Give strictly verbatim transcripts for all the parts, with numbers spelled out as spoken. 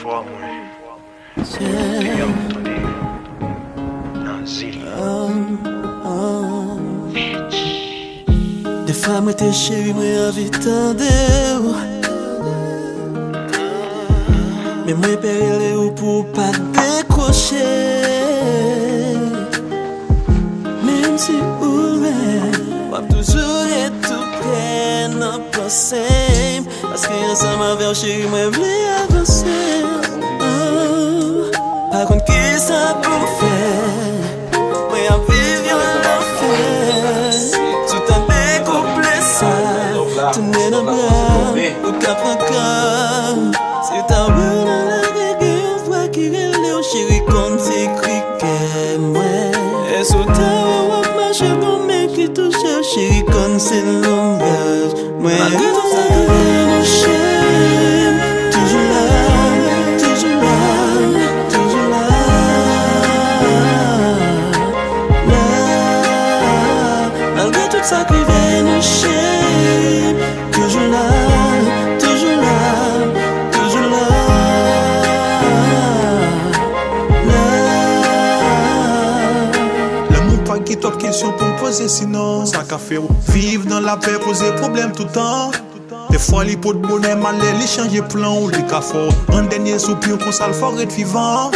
Vwa mwen. Yon konnen nan zil. Defwa mwen te cheri, mwen anvi tande w. Men mwen pè rele w pou w pa dekwoche. Menm si ou lwen, w ap toujou ret tou prè nan panse m. Paske ansanm avè w, cheri, mwen vle avanse. Oh, pa konn kisa pou fè. Mwen ap viv yon lanfè. Si w tande kouplè sa, tounen nan bra m, ou ka pran kò m. Si w ta wè w nan lari, gen yon vwa ki rele w, cheri, konn se kri kè mwen. Èske w ta wè w ap mache, gon men ki touche w, cheri, konn se langaj mwen. Malgre tout sa ki vin nou cheri, toujou la, toujou la, toujou la, la. Malgre tout sa ki vin nou cheri, toujou la, toujou la, toujou la, la. Lanmou pa gen twòp kesyon pou w poze, sinon sa ka fè w viv nan lapè, poze pwoblèm toutan. Defwa li pot bonè, malè li chanje plan w, li ka fè w an dènye soupi w, konsa l fè w ret vivan.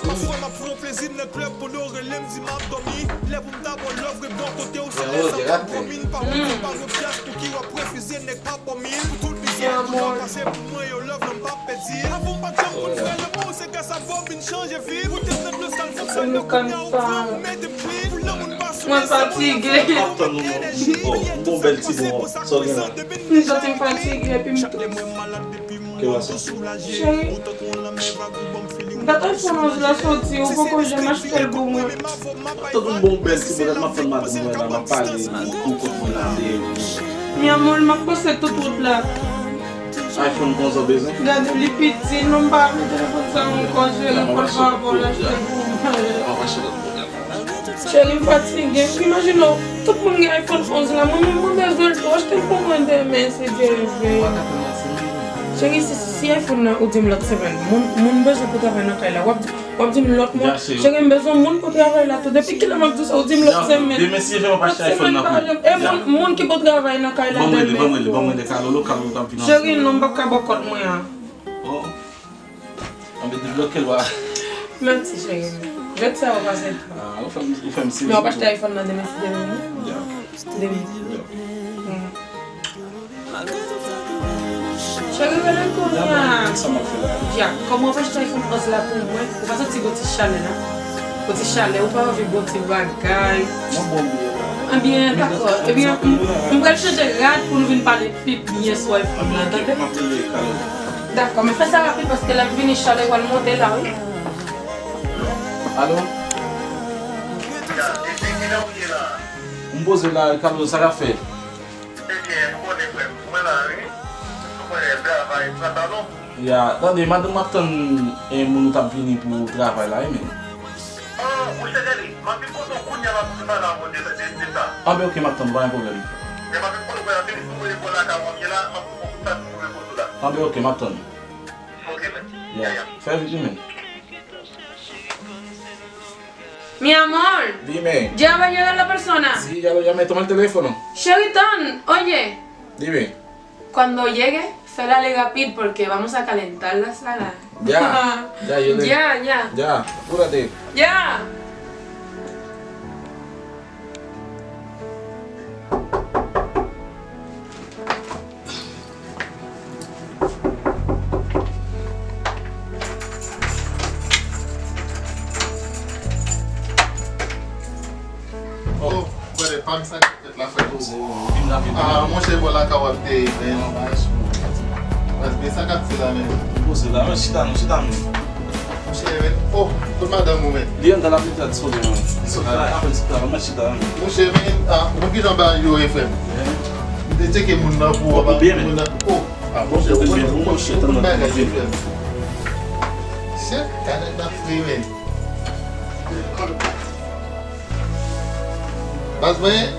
Pafwa m ap pran plezi nan klèb pandan w rele m di m ap dòmi. Lè pou m ta ba w love, ret bò kote w, se lè sa m ap dòmi. M pa wont, m pa gen pyès pou ki w ap refize nèg pa bò mil. Pou tout bizè, pou w pase pou mwen, yo love nan m p ap pèdi. Avan m pa t janm konn vrè lanmou, se gras a vòb vin chanje vi m. Ou te nan dlo sal fòk sal nan kounye a ou pran ou mete m klin. Pou lanmou n pa sou mwen fatige. M ap tann ou non. Bon, bon, bèl ti bon. Sa w gen la? M santi m fatige epi m tou. Cheri, dat iPhone onz la soti, ou poko janm achte l pou mwen. Tann m bon bèl ti bonèt, m ap tann madanm mwen la, m ap pale pou kont mwen la deyò. Mi amor, m ap pase tout wout la. iPhone onz ou bezwen? Gade, li piti, non, m pa renmen telefòn sa ankò, cheri, fò l pa avè w l achte pou mwen. M ap achte lòt modèl. Cheri, m fatige. Imajine w, tout moun gen iPhone onz la. Mwen menm, mwen bezwen l tou. Achte l pou mwen demen, si Dye vle. Cheri, si, si iPhone nan, ou di m lòt semèn. Moun, moun bezwen pou travay nan kay la. W ap di, w ap di m lòt mwa. Cheri, m bezwen moun pou travay la tou. Depi kilè m ap di sa, ou di m lòt semèn. Demen, si Dye vle, m ap achte iPhone nan pou ou. E moun, moun ki pou travay nan kay la demen. Ban mwen rele, ban mwen rele, Kalolo, Kalolo t ap vin ansanm. Cheri, non, m p ap ka bòkòt mwen an. Anben, deblòke l wa. Mèsi, cheri. Gad sa ou pase. Ah, ou fè m, ou fè m sezi. Men w ap achte iPhone nan demen, si Dye vle, wi. Ya. Demen. Ya. Mm. Cheri, rele l kounye a. Ya, men sa m ap fè la. Ya, kòman w ap achte iPhone onz la pou mwen? Ou pa santi gon ti chalè la? Gon ti chalè, ou pa anvi gon ti bagay? Mwen bon byen la. Anben, dakò. Ebyen, m, m pral chanje rad pou nou vin pale pi byen sou iPhone la, tande? Anben, oke, m ap rele Kalolo. Dakò, men fè sa rapid paske lè m vini chalè pral monte la, wi. Alo? M poze la, Kalolo, sa k ap fèt? Ebyen, ou konnen frè m, mwen la, wi. Ou konnen travay, travay non. Ya, tande, madanm m ap tann, eh, moun ou t ap vini pou travay la, wi, men. Oh, monchè Dèni, m ap vin kote w kounye a, m ap vin pale avè w de, de, de sa. Anben, oke, m ap tann ou, pa gen pwoblèm. Men m ap vin kote w kounye a, vini sou voye bò lakay ou an, m ap fè yon kout tèt pou voye kote w la. Anben, oke, m ap tann ou. Ok, men. Ya, ya, ya. Fè vit, wi, men. Mi amor. Dime. Ya va llegar la persona. Sí, ya lo llamé. Toma el teléfono. Cheri, tann, oye. Dime. Cuando llegue, fè l ale rapid, porque vamos a calentar la sala. Ya, ya, yo le. Ya, ya. Ya, apúrate. Ya. Oh, brother, pa m sa k ap fèt la, frè. Poze, vin rapid. Ah, monchè, bò lakay w ap te ye, men. Non, pa respe. Baz, men sa k ap di la, men. Poze la, men chita non, chita non. Monchè, men. Oh, kot madanm ou, men? Li anndan, l ap mete a dispozisyon. Sot la, apèn sot la, men chita non. Monchè, men, ah, ou konn kijan bagay yo ye, frè m? M te tcheke moun nan pou w, moun nan. Oh, ah, monchè, ou konn, ou konn bagay yo, frè m. Chè, kanèt nan fri, men. Baz mwen,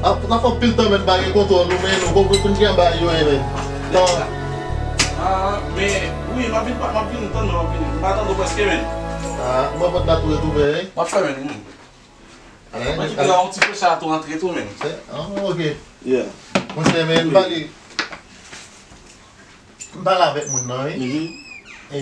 ap, sa fè anpil tan, men, m pa gen kontwòl nou, men nou konprann kounye a bagay yo ye, men. Tan. Ah, men, wi, m ap vin, m ap vin, tann mwen, m ap vin. M pa tande w prèske, men. Ah, mwen pot la tou retouve, wi. M ap fèmen, wi. Mwen di la, yon ti pechè a tou antre tou, men. Ah, ok. Yeah. Monchè, men, m pale, m pale avèk moun nan, wi. E,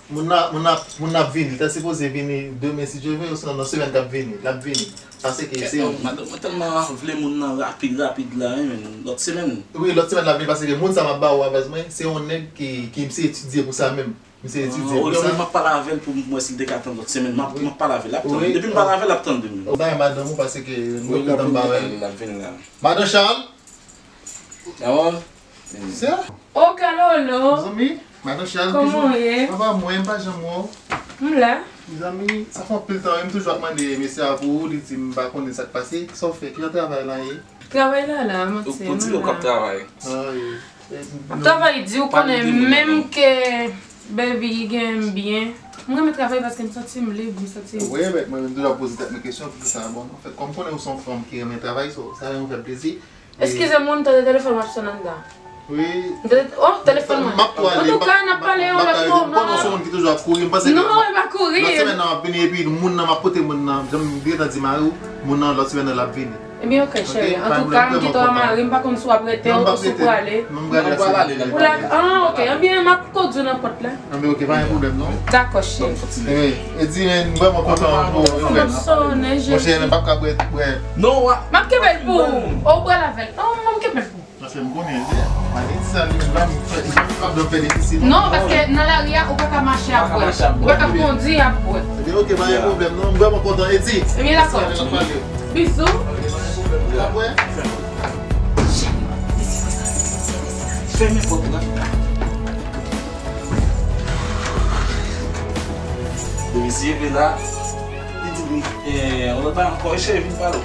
moun nan, moun nan, moun nan ap vini, li ta sipoze vini demen, si Dye vle, osinon nan semèn k ap vini, l ap vini. Paske se... Yo, madanm mwen tèlman vle moun nan rapid, rapid la, wi, men, lòt semèn. Wi, lòt semèn l ap vini, paske moun sa m ap ba ou a baz mwen, se yon nèg ki, ki misye etidye pou sa menm. Misye etidye pou sa. Olye m ap pale avè l pou m wè si l te ka tann lòt semèn. M ap, m ap pale avè l, l ap tann. Depi m pale avè l, l ap tann demen. Ou bay madanm ou paske nou gentan ba wè. L ap vin la. Madan Charles. Dawòl. Sè? O Kalolo. Zanmi, madan Charles, kòman w ye? Papa mwen, m pa janm wè w. M la. Mezanmi, sa fè anpil tan, wi, m toujou ap mande mesye a pou ou, li di m pa konnen sa k pase. Sa w fè? Kijan travay la ye? Travay la la, manti. Ou di yo k ap travay. Ah, wi. Ap travay di, ou konnen, menm ke baby gen m byen. M renmen travay paske m santi m lib, m santi... Wi, men mwen menm toujou ap poze tèt mwen kesyon poukisa, bon, anfèt, kòm m konnen ou se yon fanm ki renmen travay, so, sa fè m fè plezi. Eskize m, wi, m tande telefòn m ap sonnen anndan. Wi. M tande, oh, telefòn mwen. M ap tou ale. Antouka, n ap pale yon lòt moman. Pandan se yon moun ki toujou ap kouri, m panse ke... Non, e pa kouri. Lòt semèn nan, w ap vini, epi moun nan, m ap pote moun nan, jan m gentan di mari w, moun nan, lòt semèn nan, l ap vini. Ebyen, ok, cheri. Antouka, m kite w a mari m, pa konn si w ap rete ou si w prale. Non, m prale. Ou la, ah, ok. Ebyen, m ap kondui nan pòt la. Ebyen, ok, pa gen pwoblèm, non. Dakò, cheri. Ebyen, e di, men, m vrèman kontan pou ou, frè. M ap sonnen, Jezi. Monchè, men, m p ap ka bwè, bwè. Non, wa. M ap kenbe l pou ou. Ou prale avè l. Non, m ap kenbe l pou ou. Paske m konnen, Malis sa li menm la, m fè, m p ap fè difisil. Non, paske nan lari a, ou pa ka mache ap bwè. Ou pa ka kondui ap bwè. Ebyen, ok, pa gen pwoblèm, non. M vrèman kontan, Edi. Ebyen, dakò. Bizou. Ap bwè. Fèmen pòt la. Depi si Eve la, li di m, eh, yon lòt bagay ankò, cheri, vin pale.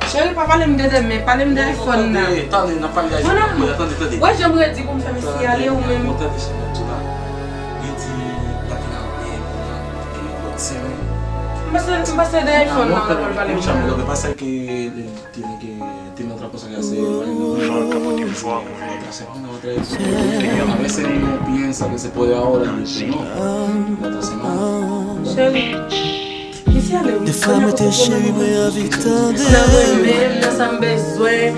Cheri, pa pale m de demen, pale m de iPhone nan. Tande, tande, n ap pale de iPhone apre, tande, tande. Wè jan m redi pou m fè mesye ale ou menm. Bon, tande, cheri, m ap di w la. Li di l ap vin al peye pou nan, e, lòt semèn. M panse, m panse de iPhone nan, l ap pale m de. Ou janm lòt, pa sa ke li te gen, te nan trapò sa kase. Apre se yon pyen sa ke se pou yo a ou la, li te non. Lòt semèn. Cheri. Defwa mwen te cheri mwen anvi tande. Nan renmen m, nan sa m bezwen.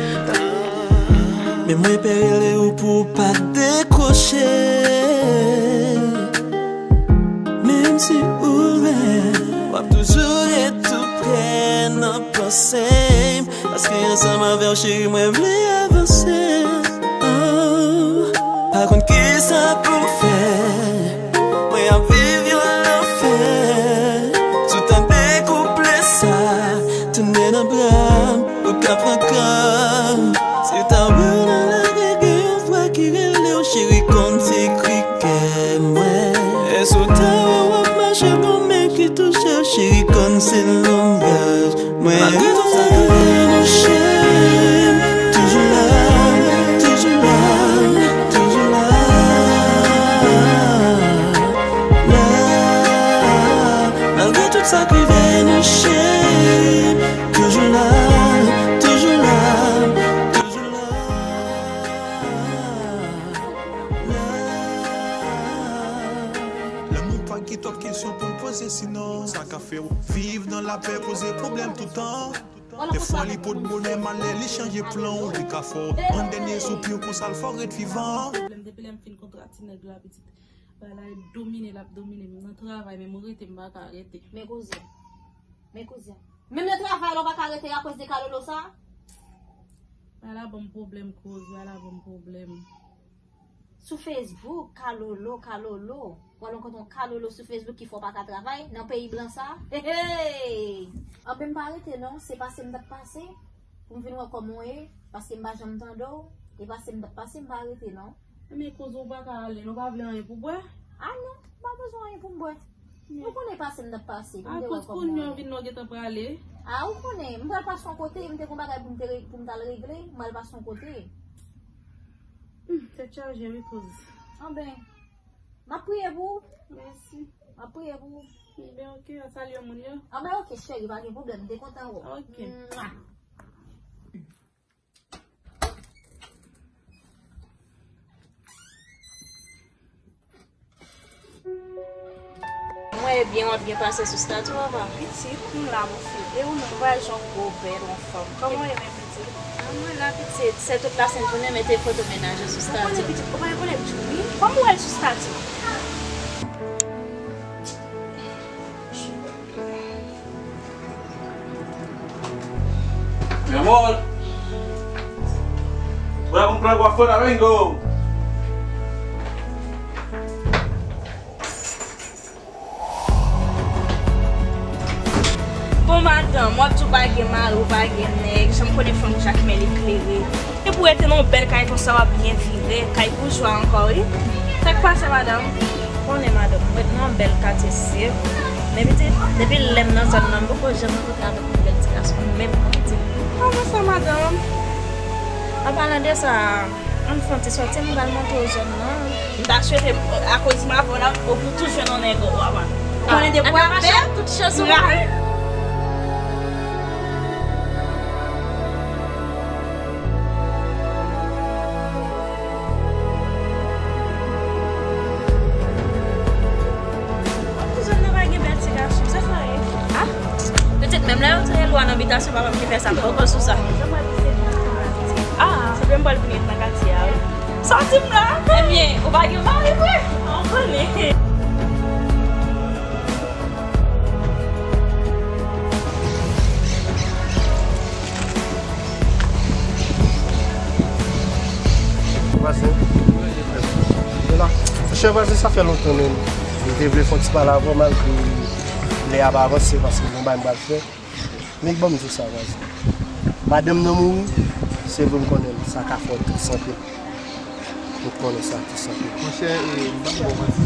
Men mwen pè rele ou pou w pa dekwoche. Menm si ou lwen, w ap toujou ret tou pre nan panse m. Paske ansanm avè w, cheri, mwen vle avanse. Oh, pa konn kisa pou fè. Mwen ap viv yon lanfè. Si w tande kouplè sa, tounen nan bra m, ou ka pran kan. Si w ta wè w nan lari, gen yon vwa ki rele w, cheri, konn se kri kè mwen. Èske w ta wè w ap mache, gon men ki touche w, cheri, konn se langaj mwen. Malgre tout sa k rive nou, cheri, toujou la, toujou la, toujou la, la. Malgre tout sa k rive nou, cheri, toujou la, toujou la, toujou la, la. Lanmou pa gen twòp kesyon pou l poze, sinon sa ka fè w viv nan lapè, koze pwoblèm toutan. Defwa li pot bonè, malè li chanje plan w, li ka fè w an dènye soupi w, konsa l fè w ret vivan. Pwoblèm depi lè m fin kontra ti nèg la pitit. Bagay la ap domine, l ap domine m nan travay, men mwen rete, m pa ka rete. Men kouzin, men kouzin. Menm nan travay la w pa ka rete akoz de kalolo sa? Bagay la ban m pwoblèm, kouz, bagay la ban m pwoblèm. Sou Facebook, kalolo, kalolo. W al rankontre yon kalolo sou Facebook ki fè w pa ka travay nan peyi blan sa? Hey, hey! Anben m pa rete non, se pase m t ap pase pou m vin wè kòman w ye, paske m pa janm tande w, e pase m t ap pase, m pa rete non. Men kouz ou pa ka ale, nou pa vle anyen pou bwè? A non, m pa bezwen anyen pou m bwè. Ou konnen pase m t ap pase, pou m te wè kòman w ye. Akoz kounye a w vin la w gentan prale? A, ou konnen, m pral pase yon kote, m te gon bagay pou m te re-, pou m t al regle, m pral pase yon kote. Hmm, tèt chaje wi, kouz. Anben, m ap priye pou ou. Mèsi. M ap priye pou ou. Anben, ok, al salye moun yo. Anben, ok, cheri, pa gen pwoblèm, m te kontan wè w. Ok. Mwa. Ebyen, w ap byen pase sou stati w, papa. Pitit, m la, mon fi. E ou menm, vwayaj yon gwo bèl, yon fanm. Kòman w ye menm, pitit? Ah, mwen la, pitit. Se tout lasent jounen mete foto mennaj ou sou stati. Ou konnen, pitit, ou pa gen pwoblèm, Djoumi. Kòman w wè l sou stati? Mi amor, voy a comprar agua afuera, vengo. Bon, madanm, w ap di w pa gen mari, w pa gen nèg, jan m konnen fanm Jakmèl eklere. Epi w rete nan yon bèl kay konsa, w ap byen vive, kay boujwa ankò, wi. Sa k pase, madanm? Konnen, madanm, mwen ret nan yon bèl katye, se. Men pitit, depi lè m nan zòn nan, m poko janm rankontre avèk yon bèl ti gason, menm yon pitit. Kòman sa, madanm? An palan de sa, ann fè yon ti sòti, m pral montre w zòn nan. M ta swete, akoz m avè w la, ou pou toujou jwenn yon nèg, ou konnen depi w ap fè, tout chans ou pa. Kouzen nan pa gen bèl ti gason, sa sa ye? Ah, pitit, menm lè yo tire lwa nan bitasyon papa m ki fè sa, m poko sou sa. Ah, sanble m pral vin ret nan katye a, wi. Sòti m la. Ebyen, ou pa gen mari vre? An konnen. Vwazen. Monchè, vwazen, sa fè lontan menm. M te vle fè yon ti pale avè w, malgre lè a pa avanse, paske gen yon bagay m pral fè. Men ban m di w sa, vwazen. Madanm nan mouri, se vre m konnen l, sa ka fè w tris anpil. Nou konnen sa, tout sa. Monchè, e, m pa ba w manti,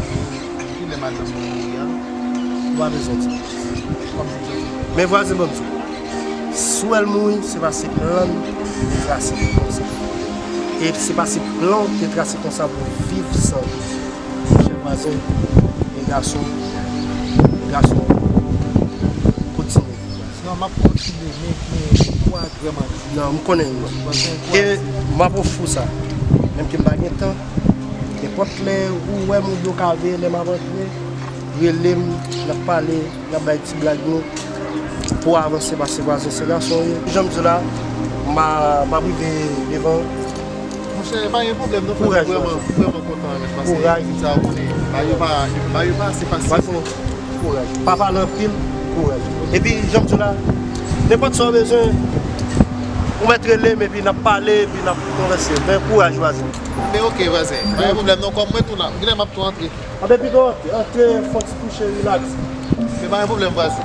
kilè madanm mwen mouri a? Ou pa bezwen di. Men vwazen, ban m di w. Si w wè l mouri, se paske plan l te trase konsa. E se paske plan w te trase konsa pou w viv san li. Monchè vwazen, e gason, e gason, kontinye. Non, m ap kontinye, men, men, kouraj vrèman di. Non, m konnen l. E m ap ofri w sa. Menm ke m pa gen tan, nenpòt lè ou wè m ou byen ka veye lè m ap antre, rele m, n ap pale, n ap bay ti blag nou pou avanse, paske vwazen se gason w ye. Jan m di w la, m a, m ap rive devan. Monchè, pa gen pwoblèm, non, frè m, m vrèman, m vrèman kontan, paske kouraj. Sa ou konnen, bagay yo pa, bagay yo pa ase fasil. Kouraj. Pa pale anpil, kouraj. Epi, jan m di w la, nenpòt sa w bezwen, ou mèt rele m, epi n ap pale, epi n ap konvèse. Men kouraj, vwazen. Men oke, vwazen. Pa gen pwoblèm, non, kòm mwen tou la. Kilè m ap tou antre? Anben, pito antre, antre, fè yon ti kouche, rilaks. Men pa gen pwoblèm, vwazen.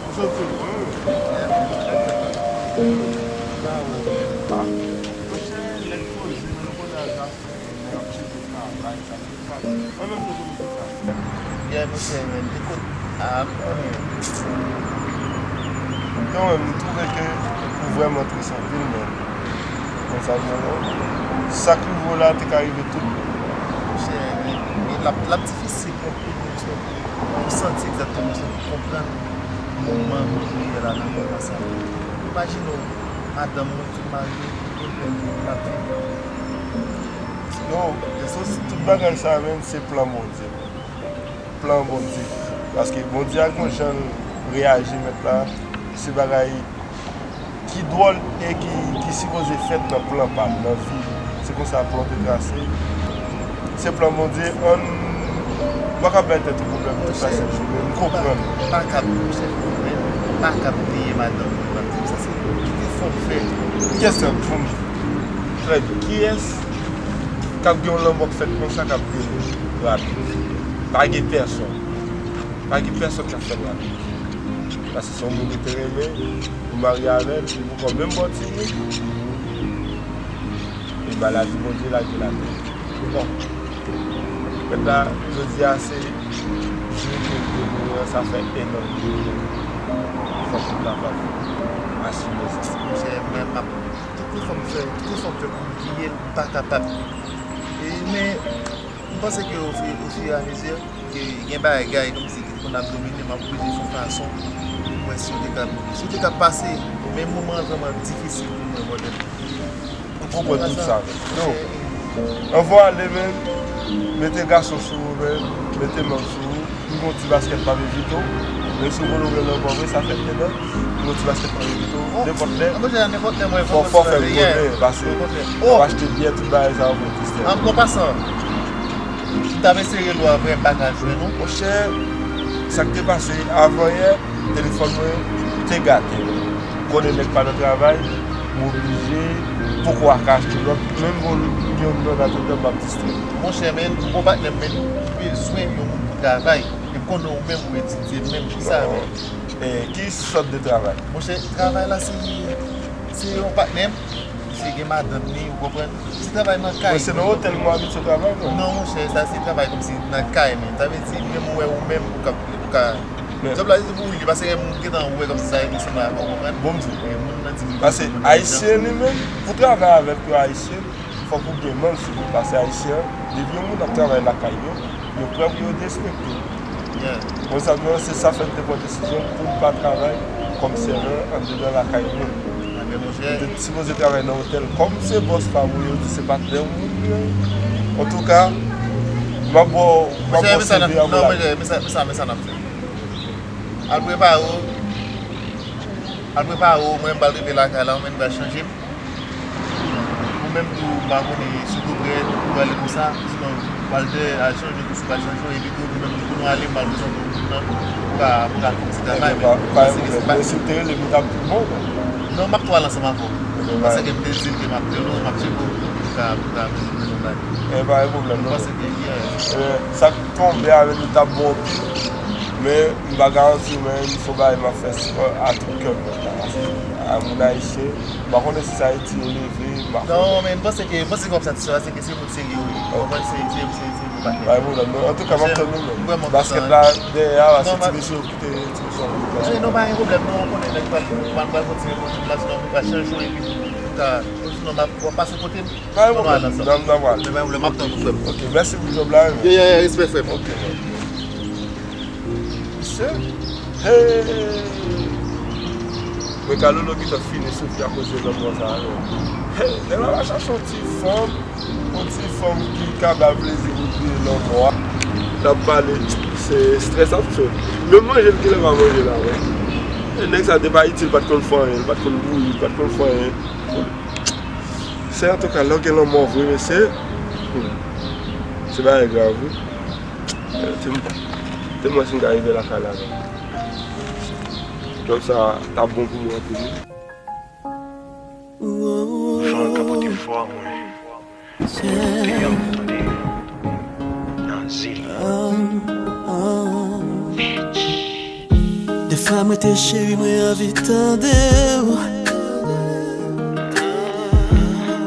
Ou sot sou mwen, wi. Ba ou. Monchè, lè n poze, men nou konnen a zafè, men ap chèche travay, sa vle di travay. Mwen menm tou, tou, tou sa. Yeah, monchè, men, ekout, a, m konnen. Non, men m twouve ke ou vrèman tris anpil, men. Konn sa m di w la, sa k rive w la te ka rive tout moun. Monchè, men, men l ap, l ap difisil pou anpil moun, sou, pou santi egzakteman, sou, pou konprann moman nou ye la nan moman sa. Imajine w, madanm mwen ki marye, ki gen pèp, l ap viv. Non, se, tout bagay sa menm, se plan Bondye. Plan Bondye. Paske Bondye a gen yon jan l reyaji mèt la, se bagay ki dwòl e ki, ki sipoze fèt nan plan pa l, nan vi l. Se konsa plan te trase. Se plan Bondye, ann, m pa ka bay tèt ou pwoblèm, tout sa se jwe, m konprann. Pa kab, monchè, m pa kab peye madanm mwen, m ap di sa, se kite fò m fè. Kiyès k ap fè m? Trè byen. Kiyès k ap gen yon lanmò k fèt konsa k ap vini rapid? Pa gen pèsonn. Pa gen pèsonn k ap fè l rapid. Paske se yon moun ou te renmen, ou marye avè l, li poko menm ba w timoun. E maladi Bondye lage l atè. Bon. Mèt la, jodi a se jou ke l te mouri an, sa fè en an li mouri. Fòk nou kapab asime sa. Monchè, mwen m ap, tout efò m fè, tout efò m fè pou m bliye l, m pa kapab. E, men, m panse ke ofiramezu, ke gen bagay kòmsi ki konn ap domine m, ap oblije fè yon fason pou m wè si yo te ka, si yo te ka pase. Men moman an vrèman difisil pou mwen, bòdèl. M konprann tout sa, men. Yo, anvan w ale, men, mete gason sou ou, men, mete manm sou ou. M gon ti baskèt m ap envite w. Menm si w konnen w gen lanmò vre, sa fèt dedan. M gon ti baskèt m ap envite w. Nenpòt lè. Fò, fò fè m konnen, paske m ap achte byè, tout bagay sa yo pou Kristèl. An pasan, m t ap eseye rele w a vre, m pa ka jwenn ou. Monchè, sa k te pase avan yè, telefòn mwen te gate. Konnen nèg pa nan travay, m oblije poko ka achte lòt. Menm gon youn nan nan tèt mwen, m ap distrè. Monchè, men, m gon patnè m, men m bezwen yon moun pou travay. E m konnen ou menm ou etidye, menm ki sa, men. E, ki sòt de travay? Monchè, travay la se, se yon patnè m, misye gen madanm li, ou konprann? Se travay nan kay. Men se nan otèl mwen abitye travay, non? Non, monchè, sa se travay kòmsi nan kay, men. Sa vle di, menm ou wè ou menm, ou ka, ou ka, djòb la se pou ou li, paske gen moun ki gentan wè kòmsi sa rete sanble avè w, ou konprann? Bon, m di w. Gen moun nan di m. Paske ayisyen li menm, pou travay avèk yon ayisyen, fòk ou gen manm sou ou, paske ayisyen, depi yon moun ap travay lakay yo, yo prè pou yo derespekte. Yeah. Bon, sa, se sa fè m te pran desizyon pou m pa travay kòm sèvè anndedan lakay moun. Ebyen, monchè. M te sipoze travay nan otèl. Kòm se bòs pa m ou ye, ou di se patnè w ou ye. Antouka, m ap ba w, m ap ba w sèvi a pou la. Monchè, men sa, men sa, men sa n ap fè. Al prepare w. Al prepare w, mwen m pral rive lakay la, mwen m pral chanje m. Ou menm tou, m pa konnen si w tou prè pou prale konsa, sinon, pral de, al chanje tou, si w pa chanje w, epi tou, nou menm tou, pou nou ale, m pral bezwen pou moun nan, pou ka, pou ka fè yon ti travay, men pa gen pwoblèm. Men si w te rele m, li t ap pi bon, men. Non, m ap tou al ansanm avè w. Paske m te di l ke m ap rele w, m ap tcheke w, pou ka, pou ka bezwen, bezwen bagay. E pa gen pwoblèm, non. M panse ke, yeah. Sa k tonbe avè l, li t ap bon anpil, men m pa garanti, men se yon bagay m ap fè a tout kè m, paske a moun ayisyen, m pa konnen si se Ayiti yo leve, m pa konnen. Non, men m panse ke, m panse ke w ap satisfè, paske se moun serye ou ye. Ou konprann, se, se, se, se moun patnè. Pa gen pwoblèm, non. Antouka, m ap tann ou, men. Baskèt la, dèyè a, paske ti mesye yo kite ti mesye yo. Non, pa gen pwoblèm, non, ou konnen nèg pral, pral, pral kontinye kontinye la, sinon m pral chanje w epi pou ka, sinon m ap, w ap pase kote m. Pa gen pwoblèm, m ap, m ap pral. Men pa gen pwoblèm, m ap tann ou, frè m. Ok, mèsi pou djòb la, men. Yeah, yeah, yeah, respè, frè m. Ok, man. Misye, hey! Men Kalolo gentan fini soufri akoz de lanmò sa a, non. Hey, nèg la va chache yon ti fanm, yon ti fanm ki ka ba l plezi pou l bliye lanmò a. N ap pale, se strès ap fè l. Menm manje l genlè pa manje la, men. E nèg sa te pa itil, pa t konn fè anyen, li pa t konn bouyi, li pa t konn fè anyen. Se antouka, lè w gen lanmò vre, mesye, hmm, se bagay grav, wi. Te, te mwen si m ta rive lakay la, men. Djòb sa t ap bon pou mwen anpil, wi. Van ka pote vwa mwen. Mwen te ap tande nan zil. Pa mwen te cheri, mwen anvi tande w.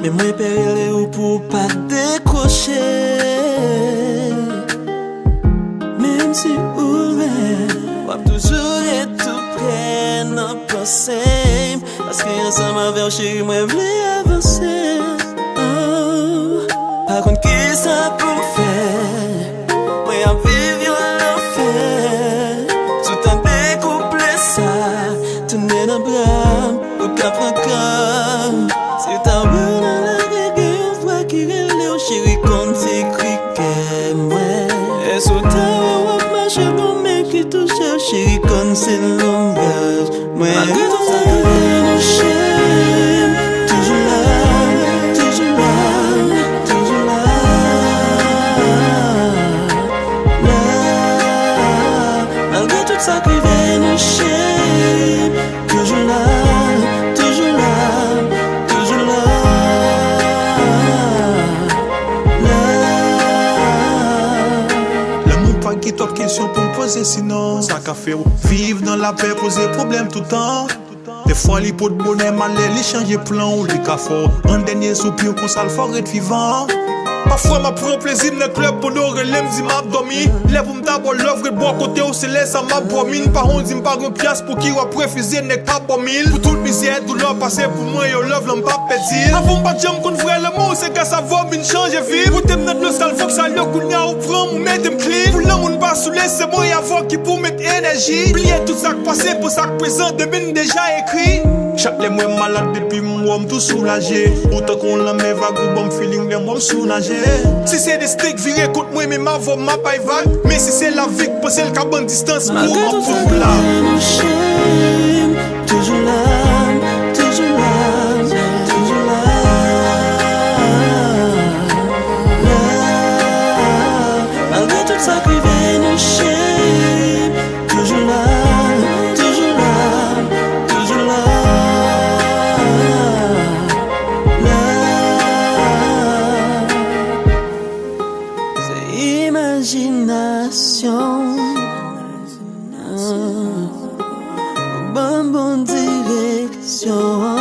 Men mwen pè rele w pou w pa dekwoche. Menm si ou lwen, w ap toujou ret tou pre nan panse m. Paske ansanm avè w, cheri, mwen vle avanse. Oh, pa konn kisa pou m fè. Mwen ap viv yon lanfè. Si w tande kouplè sa, tounen nan bra m, ou ka pran kan m. Si w ta wè w nan lari, gen yon vwa ki rele w, cheri, konn se kri kè mwen. Èske w ta wè w ap mache bon men ki touche w, cheri, konn se langaj mwen. Malgre tout sa ki rive nou, cheri, toujou la, toujou la, toujou la. La, malgre tout sa k rive nou, cheri, toujou la, toujou la, toujou la. La. Lanmou pa gen twòp kesyon pou n poze, sinon sa ka fè w viv nan lapè, poze pwoblèm toutan. Defwa li pot bonè, malè li chanje plan w, li ka fè w an dènye soupi w, konsa l fè w ret vivan. Pafwa m ap pran plezi m nan klèb pandan w rele m di m ap dòmi. Lè pou m ta ba w love, ret bò kote w, se lè sa m ap pwomi. Pa honn di m pa gen pyas, pouki w ap refize nèg k ap ba w mil. Pou tout mizè, doulè w pase pou mwen, yo love lan m p ap pèdi. Avan m pa t janm konn vrè lanmou, se gras a vòb vin chanje vi. Kote m nan dlo sal fòk sa yo, kounye a ou pran m, ou mete m klin. Pou lanmou n pa soule, se mwen avè w ki pou met enèji. Bliye tout sa k pase, pou sa k prezan, demen n deja ekri. Chak lè m wè m malad, depi m wè w m tou soulaje. Ou tankou yon lanmè vag, ou ban m feeling lè m wè w sou naje. Si se desten k vire kont mwen, menm avè w m ap bay vag. Men si se lavi k panse l ka ban n distans, pou m ap fout ou la. Malgre tout sa k rive nou, cheri, toujou la, toujou la, toujou la. La, malgre tout sa k rive nou, cheri, toujou la, toujou la, toujou la. La, se imajinasyon. Ban m bon direksyon.